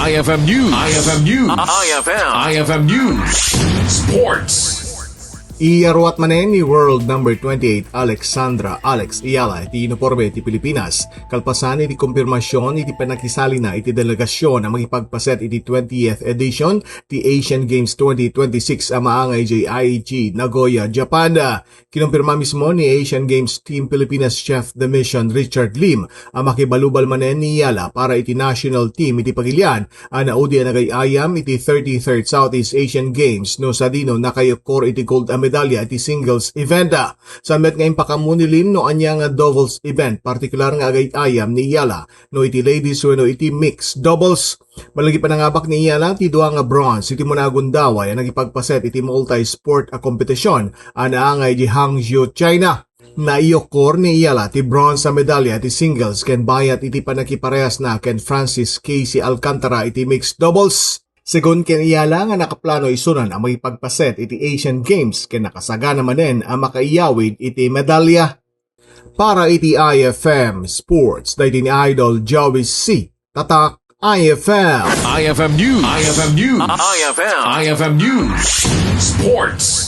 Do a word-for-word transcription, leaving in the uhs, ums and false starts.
I F M News. I F M News. I F M. I F M News. Sports. Iyaruat manen ni world number twenty-eight Alexandra Alex Eala iti uniforme ti Pilipinas. Kalpasan iti kumpirmasion iti panakisalina iti delegasyon a makipagpaset iti twentieth edition ti Asian Games twenty twenty-six a maangay idiay I H G Nagoya, Japan. Kinumpirma mismo ni Asian Games Team Pilipinas Chef de Mission Richard Lim a makibalubal manen ni Eala para iti national team iti pagilian a naudi a nagay-ayam iti thirty-third Southeast Asian Games no sadino nakaiukkor iti gold a medalya iti singles event. Saan met nga impakaammo ni Lim no ania nga doubles event partikular nga agay-ayam ni Eala, no iti ladies wenno iti mixed doubles. Malagip a nangabak ni Eala ti dua nga bronze iti muna a gundaway a nagipagpaset iti multi-sport a kompetisyon a naangay di Hangzhou, China. Naiukkor ni Eala ti bronze a medalya iti singles ken bayat iti panakiparehasna ken Francis Casey Alcantara iti mixed doubles. Segun ken Eala nga nakaplano isunan a makipagpaset iti Asian Games ken nakasagana manen a makaiyawid iti medalya. Para iti I F M Sports, daydi ni Idol Joey C. Tatak I F M. I F M News. I F M News. I F M. I F M News. Sports.